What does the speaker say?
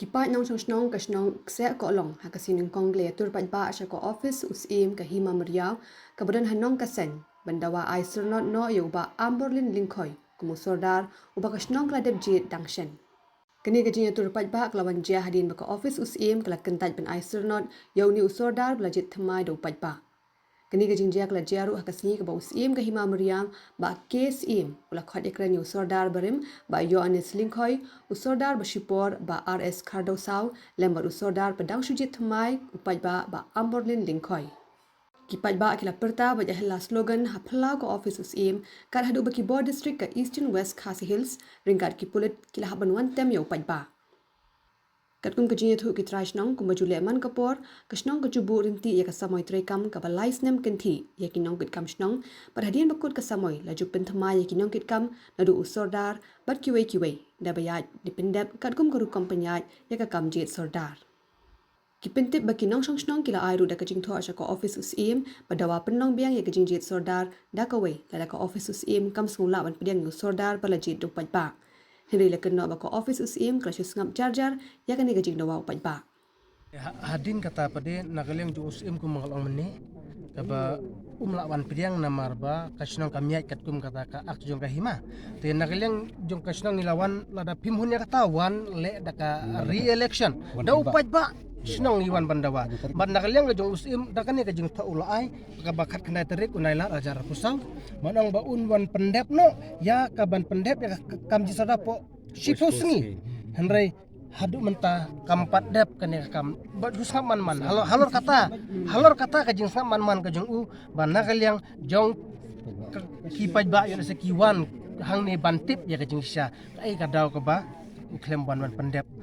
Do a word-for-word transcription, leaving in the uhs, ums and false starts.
Ki paid nongshong shnong ka shnong Kseh Kohlong ha ka sien nyngkong ki la ïatur paidbah sha ka ophis u Syiem ka Hima Mariaw kaba don ha Nongkasen ban dawa ai syrnod noh ïa u Bah Amberlin Lyngkhoi kum u Sordar uba ka shnong ka la dep jied dang shen. Kane ka jingïatur paidbah ka la wan jia hadien ba ka ophis u Syiem ka la kyntait ban ai syrnod ïa une u Sordar ba la jied thymmai da u paidbah. Kane ka jingjia ka la jia ruh ha ka sngi kaba u Syiem ka Hima Mariaw Bah K Syiem u la khot ïakren ïa u Sordar barim Bah Ïoannis Lyngkhoi, u Sordar ba shipor Bah R S Khardaw Saw lem bad u Sordar ba dang shu jied thymmai u paidbah Bah Amberlin Lyngkhoi. Ki paidbah ki la pyrta bad ïa hela slogan ha phyllaw ka ophis u Syiem kat haduh ba ki bor district ka Eastern West Khasi Hills ryngkat ki pulit ki la hap ban wan tem ïa u paidbah. Katkum ka jingïathuh ki trai shnong kumba ju leh man ka por, ka shnong ka ju buh ryntih ïa ka samoi treikam kaba lai snem kynthih ïa ki nongkitkam shnong bad hadien ba kut ka samoi la ju pynthymmai ïa ki nongkitkam naduh u Sordar bad kiwei kiwei da ba ïaid da pyndep katkum ka rukom pynïaid ïa ka kam jied Sordar. Ki pyntip ba ki nongshong shnong ki la ai ruh da ka jingthoh sha ka ophis u Syiem ba dawa pynlong biang ïa ka jingjied Sordar da kawei lada ka ophis u Syiem kam sngew lah ban pdiang ïa u Sordar ba la jied da u paidbah. Hynrei la kynnoh ba ka ophis u Syiem ka la shu sngap jar jar ïa kane ka jingdawa u paidbah. Ha-, hadien kata pat de na ka liang jong u Syiem kumba nga la ong mynne kaba um lah ban pdiang namar ba ka shnong kam ïaid katkum kata ka Act jong ka Hima. Te na ka liang jong ka shnong ngi la wan lada phim hun ïa kata wan leh da ka re-election da u paidbah shnong ngi wan ban dawa. Bad na ka liang ka jong u Syiem da kane ka jingthoh u la ai kaba khatkhyndai tarik u Nailar hajar arphew saw ban ong ba un wan pyndep noh ïa ka ban pyndep ïa ka kam jied Sordar hapoh shiphew sngi. Hynrei haduh mynta kam pat dep kane ka kam. Bad u sngap man man halor, halor kata, halor kata ka jingsngap man man ka jong u ba na ka liang jong ka, ki paidbah ïoh lehse ki wan hangne ban tip ïa ka jingshisha kaei ka daw kaba u khlem ban wan pyndep.